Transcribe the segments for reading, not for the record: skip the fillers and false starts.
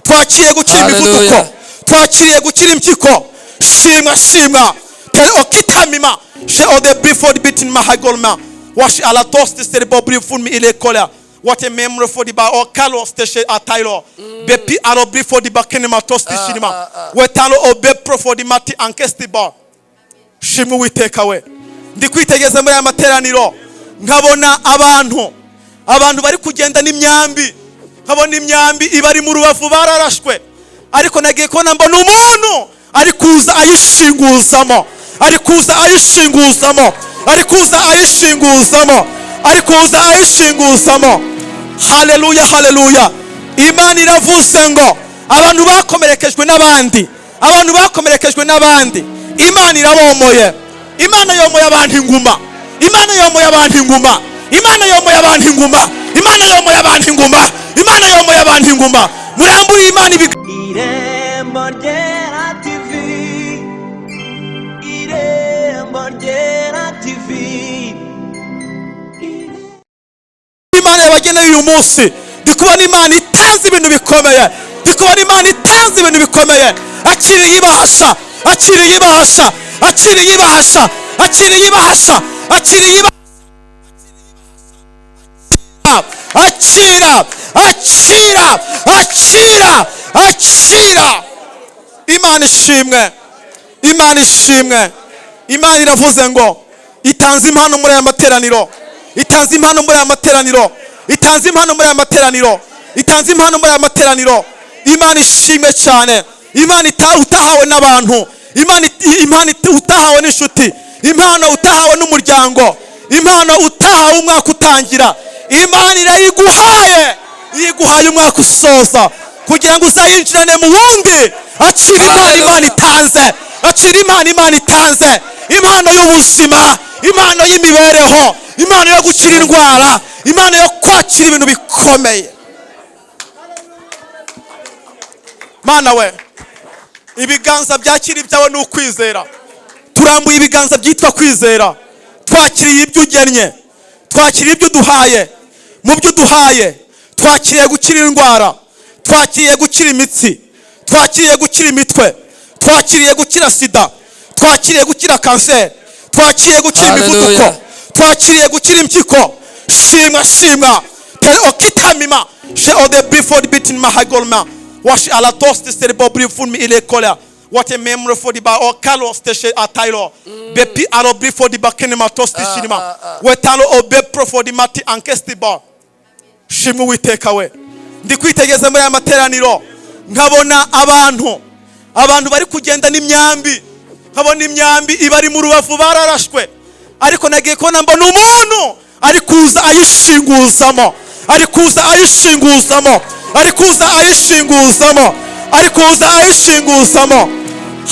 Twakiriye gukira imivuduko. Hallelujah. Twakiriye gukira impyiko. Shimwa, shimwa. Tere okitamima she ode before bitin mahagolma wash ala toste serbo brifun mi ile kola what a memory for the ba o kalos te she atailo bepi alo before the bakinima toste shinima wetalo obe pro for the mati ankesti ba. Shimwe Uwiteka we. Ndi kwitegeza muri aya materaniro, nkabona abantu bari kugenda n'imyambi, nkabona imyambi ibari mu rubavu, bararashwe, ariko nagiye kubona mbona umuntu ari kuza ayishinguzamo, ari kuza ayishinguzamo, ari kuza ayishinguzamo, ari kuza ayishinguzamo. Haleluya, haleluya. Imana iravuze ngo abantu bakomerekejwe n'abandi, abantu bakomerekejwe n'abandi, Imana irabomoye. Imana yomoye abantu inguma. Imana yomoye abantu inguma. Imana yomoye abantu inguma. Imana yomoye abantu inguma. Imana yomoye abantu inguma. Muramburiye Imana. Irembo Ryera TV, Irembo Ryera TV. Imana yabageneye uyu munsi. Ndi kubona Imana itanze ibintu bikomeye. Ndi kubona Imana itanze ibintu bikomeye. Akiriye ibahasha, akiriye ibahasha, akiriye ibahasha, akiriye ibahasha, akiriye ibahasha. Akira, akira, akira, akira. Imana ishimwe, Imana ishimwe. Imana iravuze ngo itanze impano muri aya materaniro, itanze impano muri aya materaniro, itanze impano muri aya materaniro, itanze impano muri aya materaniro. Imana ishimwe cyane. Imana utahawe n'abantu, Imana utahawe n'inshuti, impano utahawe n'umuryango, impano utahawe umwaka utangira, Imana irayiguhaye, iyiguhaye umwaka usoza kugira ngo uzayinjirane mu wundi. Akira impano Imana itanze, akira impano Imana itanze, impano y'ubuzima, impano y'imibereho, impano yo gukira indwara, impano yo kwakira ibintu bikomeye. Mana we, ibiganza byakira ibyawe ni ukwizera. Turambuye ibiganza byitwa kwizera, twakiriye ibyo ugennye, twakiriye ibyo uduhaye. Mu byo uduhaye twakiriye gukira indwara, twakiriye gukira imitsi, twakiriye gukira imitwe, twakiriye gukira sida, twakiriye gukira kanseri, twakiriye gukira imivuduko, twakiriye gukira impyiko. Shimwa, shimwa. Tere okitamima she ode before bitin mahagolma wash ala toste serbo brifun mi ile kola what a memory for the ba o kalos te she atailo bepi alo before the bakinima toste shinima wetalo obe pro for the mati ankesti ba. Shimwe Uwiteka we. Ndi kwitegeza muri aya materaniro, nkabona abantu bari kugenda n'imyambi, nkabona imyambi ibari mu rubavu, bararashwe, ariko nagiye kubona mbona umuntu ari kuza ayishinguzamo, ari kuza ayishinguzamo, ari kuza ayishinguzamo, ari kuza ayishinguzamo.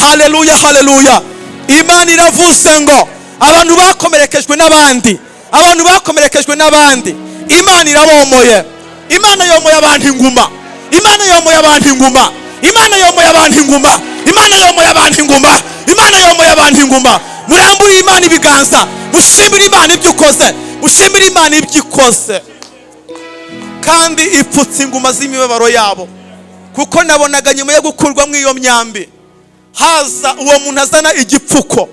Haleluya, haleluya. Imana iravuze ngo abantu bakomerekejwe n'abandi, abantu bakomerekejwe n'abandi, Imana irabomoye. Imana yomoye abantu inguma. Imana yomoye abantu inguma. Imana yomoye abantu inguma. Imana yomoye abantu inguma. Imana yomoye abantu inguma. Muramburiye Imana ibiganza, mushimire Imana ibyo ukoze, mushimire Imana ibyo ikoze. Kandi ipfutse inguma z'imibabaro yabo, kuko nabonaga nyuma yo gukurwamo iyo myambi haza uwo muntu azana igipfuko,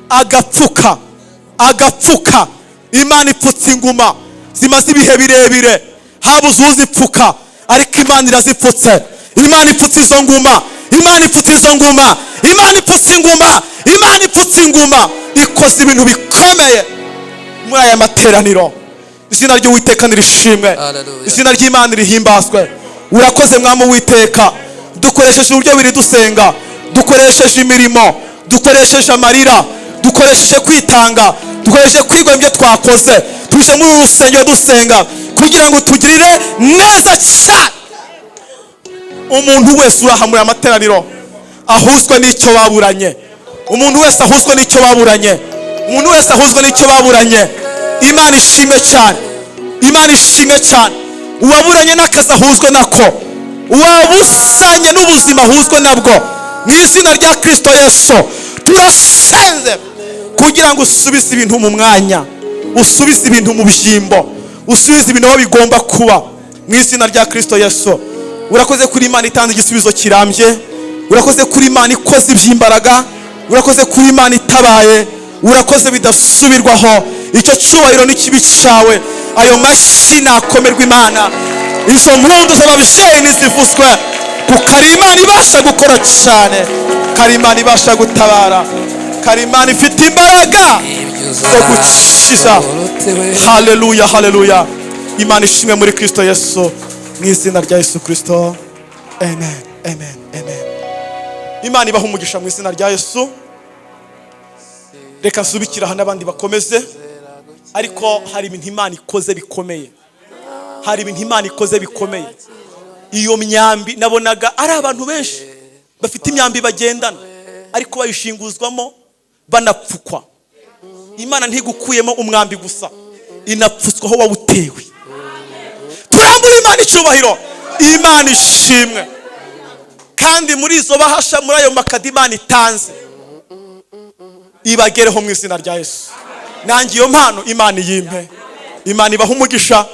agapfuka, agapfuka. Imana ipfutse inguma zimaze ibihe birebire, habuze uzipfuka, ariko Imana irazipfutse. Imana ipfutse izo nguma, Imana ipfutse izo nguma, Imana ipfutse inguma, Imana ipfutse inguma, ikoze ibintu bikomeye muri aya materaniro. Izina ry'Uwiteka nirishimwe, izina ry'Imana rihimbazwe. Urakoze Mwami Uwiteka, dukoresheje uburyo biri dusenga, dukoresheje imirimo, dukoresheje amarira, dukoresheje kwitanga, dukoresheje kwigwa ibyo twakoze, tuje muri uru rusengero dusenga kugira ngo tugirire neza cyane. Umuntu wese uraha muri amateraniro ahuzwe n'icyo baburanye, umuntu wese ahuzwe n'icyo baburanye, umuntu wese ahuzwe n'icyo baburanye. Imana ishimwe cyane, Imana ishimwe cyane. Uwaburanye n'akazi ahuzwe nako, uwabusanye n'ubuzima ahuzwe nabwo. Mu izina rya Kristo Yesu turasenze kugira ngo usubize ibintu mu mwanya, usubize ibintu mu byimbo, usubize ibintu aho bigomba kuba. Mu izina rya Kristo Yesu. Urakoze kuri Imana itanze igisubizo kirambye. Urakoze kuri Imana ikoze iby'imbaraga. Urakoze kuri Imana itabaye. Urakoze bidasubirwaho. Icyo cyubahiro n'ikibi cyawe. Ayo mashyi nakomerwa Imana. Izo mpundu z'ababyeyi nizivuzwe, kuko ari Imana ibasha gukora cyane, kari Imana ibasha gutabara, kari Imana ifite imbaraga zo gukiza. Haleluya, haleluya. Imana ishimwe muri Kristo Yesu, mu izina rya Yesu Kristo. Amen, amen, amen. Imana ibaha umugisha mu izina rya Yesu. Reka nsubikire aha n'abandi bakomeze, ariko hari ibintu Imana ikoze bikomeye. Hari ibintu Imana ikoze bikomeye. Iyo myambi nabonaga ari abantu benshi bafite imyambi bagendana, ariko bayishinguzwamo banapfukwa. Imana ntigukuyemo umwambi gusa, inapfutswa aho wawutewe. Turambure Imana icyubahiro. Imana ishimwe. Kandi muri izo bahasha, muri ayo makadi Imana itanze, ibagereho mu izina rya Yesu. Nanjye iyo mpano Imana iyimpe. Imana ibaha umugisha,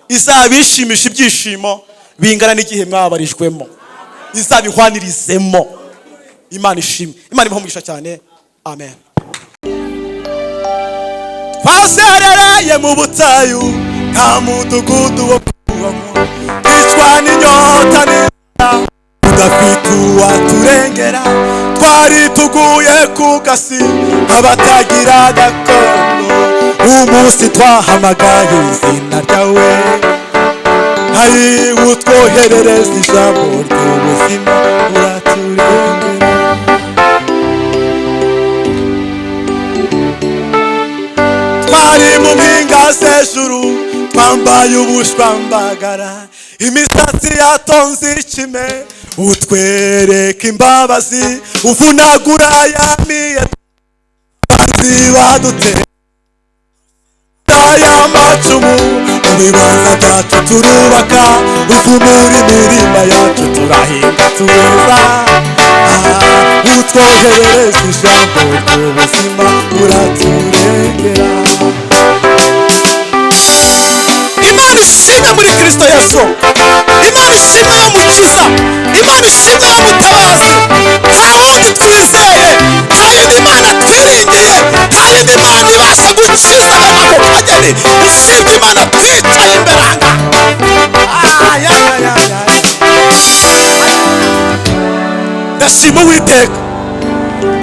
izabishimisha ibyishimo bingana n'igihe mwabarijwemo, izabihwanirizemo. Imana ishimwe. Imana ibaha umugisha cyane. Amen. Twazerereye mu butayu, nta mudugudu wo kubamo, twicwa n'inyota n'inzara, tudafite uwaturengera. Twari tuguye ku gasi nk'abatagira gakondo. Umunsi twahamagaye izina ryawe, hari utwoherereza ijambo ry'ubuzima, uraturengera. Twari mu mpinga z'ejuru, twambaye ubushwambagara, imisatsi yatonze ikime, utwereka imbabazi, uvunagura yamiye badutera aya macumu. Mu bibanza byacu turubaka, uvumura imirima yacu turahinga tuweza. Utwoherereza ijambo ry'ubuzima, uraturengera. Imana ishimwe muri Kristo Yesu. Imana ishimwe yo mukiza. Imana ishimwe yo mutabazi. Nta wundi twizeye, nta yindi Mana twiringiye, nta yindi Mana ibasha gukiza ako kageni usibye Imana twicaye imbere aha ngaha. Ndashima Uwiteka,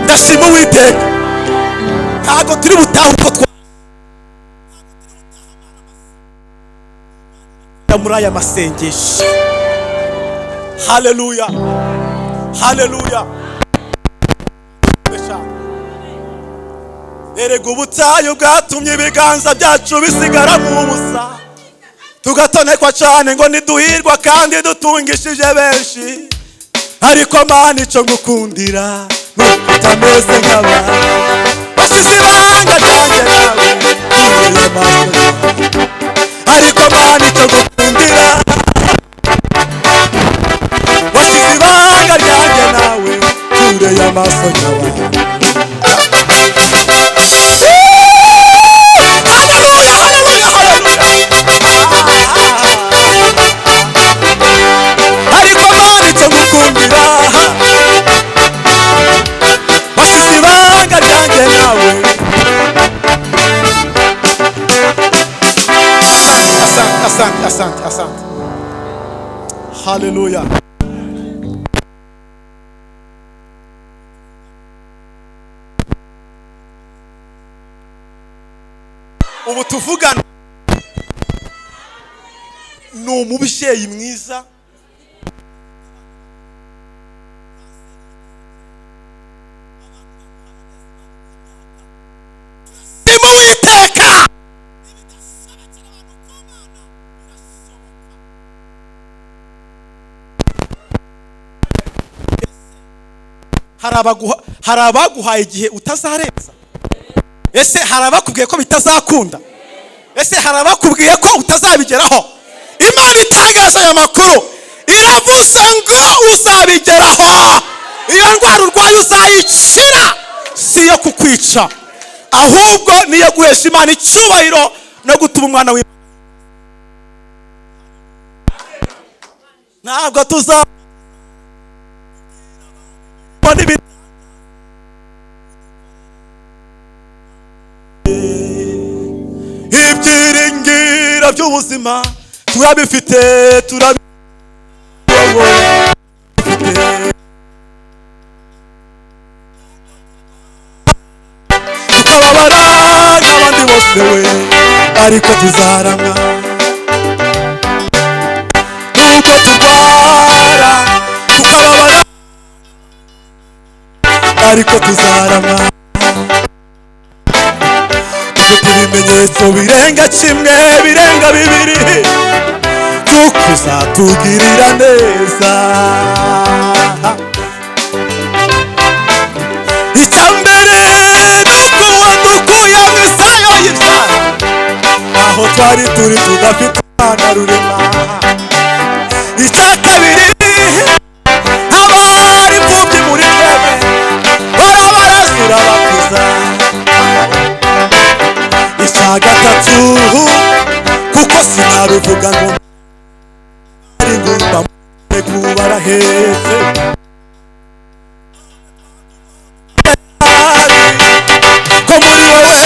ndashima Uwiteka. Ntabwo turi butahe uko twa muri aya masengesho. Haleluya, haleluya. Erega ubutayu bwatumye ibiganza byacu bisigara mu busa, tugatonekwa cyane ngo ntiduhirwa kandi dutungishije benshi. Ariko Mana icyo ngukundira nuko utameze nk'abandi, wasize ibanga ryanjye nawe uvuye amaso yawe. Ariko Mana icyo ngukundira, wasize ibanga ryanjye nawe uvuye amaso yawe. Haleluya, haleluya, haleluya. Ariko Mana icyo ngukundira, wasize ibanga ryanjye nawe. Asante, asante, asante, asante. Haleluya. Ubu tuvugana ni umubyeyi mwiza. Uwiteka. Hari abaguhaye igihe utazarenza. Ese hari abakubwiye ko bitazakunda? Ese hari abakubwiye ko utazabigeraho? Imana itangaje aya makuru, iravuze ngo uzabigeraho. Iyo ndwara urwaye uzayikira, si iyo kukwica, ahubwo niyo guhesha Imana icyubahiro no gutuma umwana w'Imana. Ntabwo tuzabona ibyiringiro by'ubuzima, turabifite, turabifite. Tukababara nk'abandi bose we, ariko tuzaramwa. Nubwo turwara tukababara, ariko tuzaramwa. Dufite ibimenyetso birenga kimwe, birenga bibiri, kuko uzatugirira neza. Icya mbere ni uko wadukuye mu isayo y'ibyaha, aho twari turi tudafite na rurema. Icya kabiri, abari imfubyi muri twebwe barabarazura bakuza. Icya gatatu, kuko sinabivuga ngo ari ngumba barahetse, ko muri wowe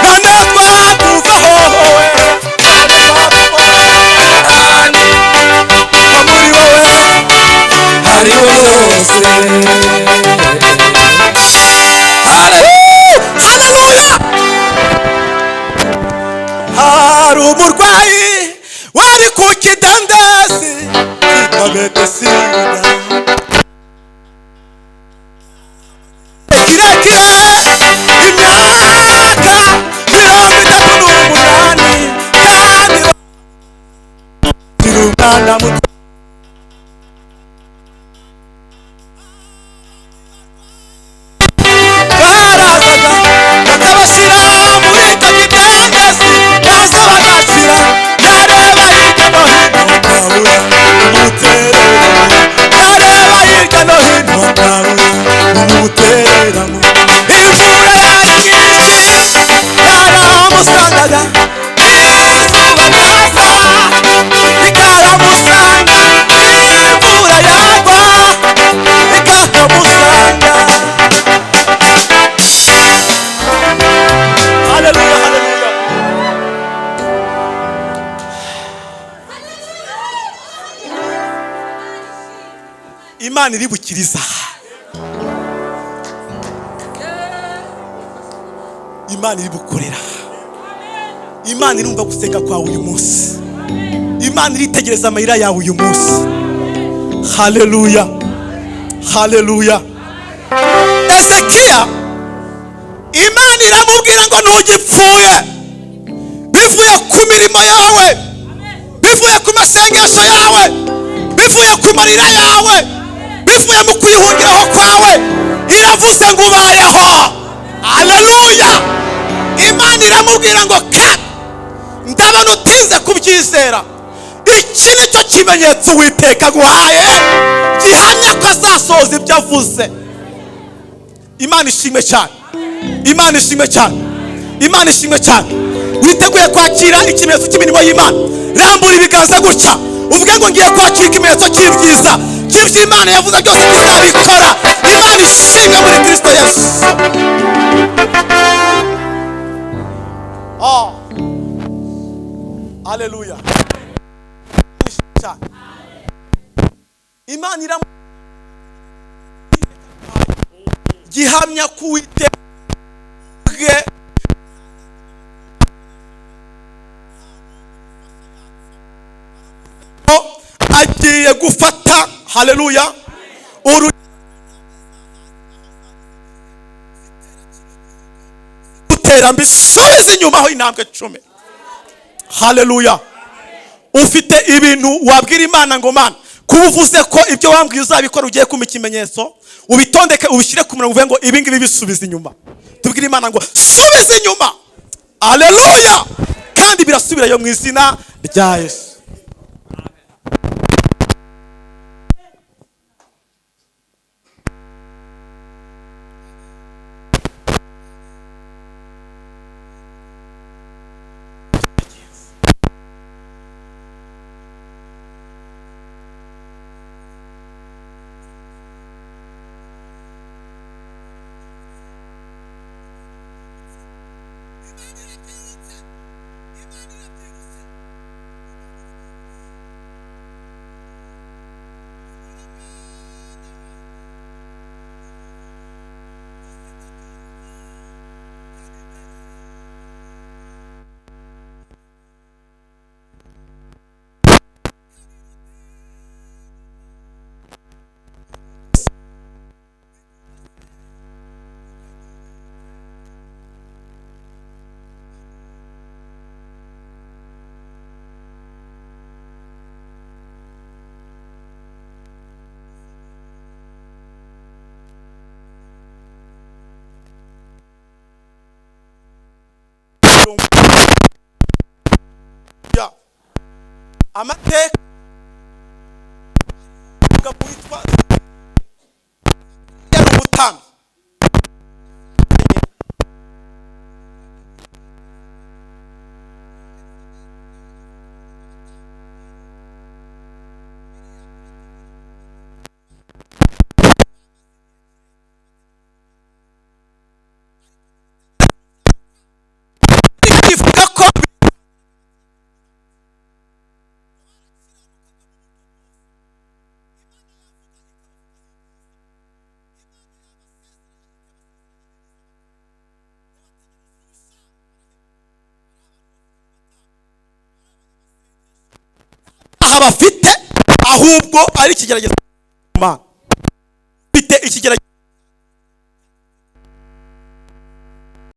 none twakuvaho wowe, ko muri wowe hariho byose. Haleluya! Hari umurwayi wari ku kidendezi cyitwa Betesida, kirekire, imyaka 38, kandi akiri umwana muto. Barazaga bakabashyira muri icyo kidendezi, baza bagakira. Yareba hirya no hino akabura umutererano, yareba hirya no hino akabura umutererano. Imvura yari nyinshi yaramusangaga, izuba ryaza rikaramusanga, imvura yagwa ikahamusanga. Haleluya, haleluya. Imana iribukiriza, Imana iribukorera, Imana irumva gusenga kwawe uyu munsi, Imana iritegereza amayira yawe uyu munsi. Haleluya, haleluya. Ezekiya, Imana iramubwira ngo ntugipfuye, bivuye ku mirimo yawe, bivuye ku masengesho yawe, bivuye ku marira yawe, bivuye mu kuyihungiraho kwawe, iravuze ngo ubayeho. Haleluya! Imana iramubwira ngo ka ndabona utinze kubyizera, iki nicyo kimenyetso Uwiteka aguhaye gihamya ko azasohoza ibyo avuze. Imana ishimwe cyane, Imana ishimwe cyane, Imana ishimwe cyane. Witeguye kwakira ikimenyetso cy'imirimo y'Imana? Rambura ibiganza gutya uvuge ngo ngiye kwakira ikimenyetso cy'ibyiza cy'iby'Imana yavuze byose izabikora. Imana ishimwe muri Kristo Yesu. Oh. Haleluya. Imana iramu gihamya ko Uwiteka agiye gufata, haleluya, urutera mbisubize inyuma aho intambwe 10. Haleluya. Ufite ibintu wabwira Imana ngo Mana, kuba uvuze ko ibyo wambwiye uzabikora, ugiye kumpa ikimenyetso, ubitondeke ubishyire ku murongo, uvuge ngo ibi ngibi bisubize inyuma. Tubwire Imana ngo subize inyuma. Haleluya. Kandi birasubirayo mu izina rya Yesu. Ya. Amateka umugabo witwa yari umutambyi. Ivuga ko aha bafite, ahubwo ari ikigeragezo Imana. Bafite ikigeragezo.